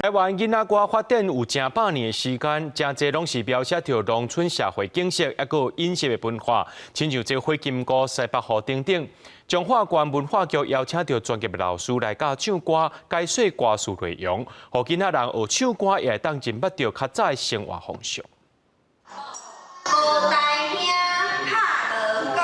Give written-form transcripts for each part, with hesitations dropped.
台灣囡仔歌發展有成百年的時間，誠濟攏是描寫著農村社會景色，抑閣有飲食的文化，親像這火金姑、西北雨等等。彰化縣文化局邀請著專業的老師來教唱歌、解說歌詞內容，予囡仔人學唱歌也會當認捌著較早的生活方式。高大兄拍鑼鼓。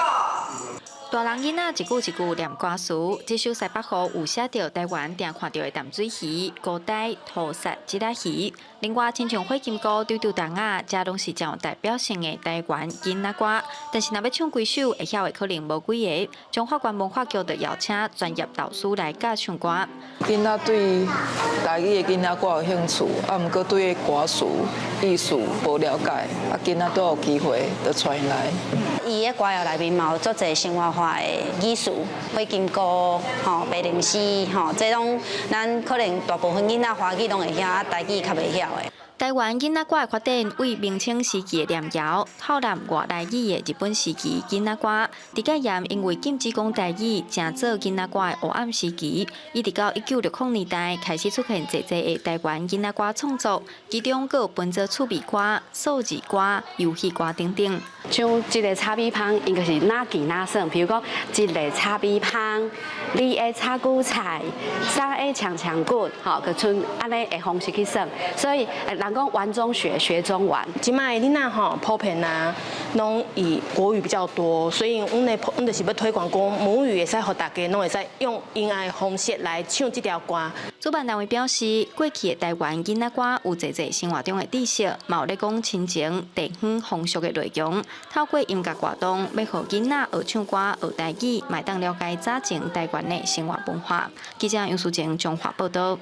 大人囡仔一句一句念歌詞，這首西北雨有寫著台灣定看著的淡水魚、孤呆、塗虱、蜇仔魚。另外，親像火金姑、丟丟筒仔，這攏是真有代表性的台灣囡仔歌。但是，若欲唱規首，會曉的可能無幾个。彰化縣文化局就邀請專業導師來教唱歌。囡仔對台語的囡仔歌有興趣，啊，毋過對歌詞意思無了解，啊，今仔拄有機會，就帶𪜶來。伊的歌謠內面嘛有足濟生活化的語詞，火金姑、吼白靈絲、吼，這攏咱可能大部分囡仔華語攏會曉，啊台語較袂曉的。台灣囡仔歌的發展，為明清時期的念謠，透納外來語的日本時期囡仔歌。佇戒嚴因為禁止講台語，成做囡仔歌的黑暗時期，一直到1960年代開始出現濟濟的台灣囡仔歌創作，其中閣有分做趣味歌、數字歌、遊戲歌等等。像一个炒米芳，應該是哪見哪算。比如講，一个炒米芳，二个炒韭菜，三个強強骨，吼，就賰按呢的方式去算。所以，人講玩中學，學中玩。這擺囡仔吼普遍啊，攏以國語比較多，所以阮就是欲推廣講母語會使予大家攏會使用𪜶愛的方式來唱這條歌。主辦單位表示，過去的台灣囡仔歌有濟濟生活中的知識，嘛有咧講親情、地方風俗的內容。透過音樂活動，欲予囡仔學唱歌、學台語，嘛會當了解早前台灣的生活文化。記者楊淑靜彰化報道。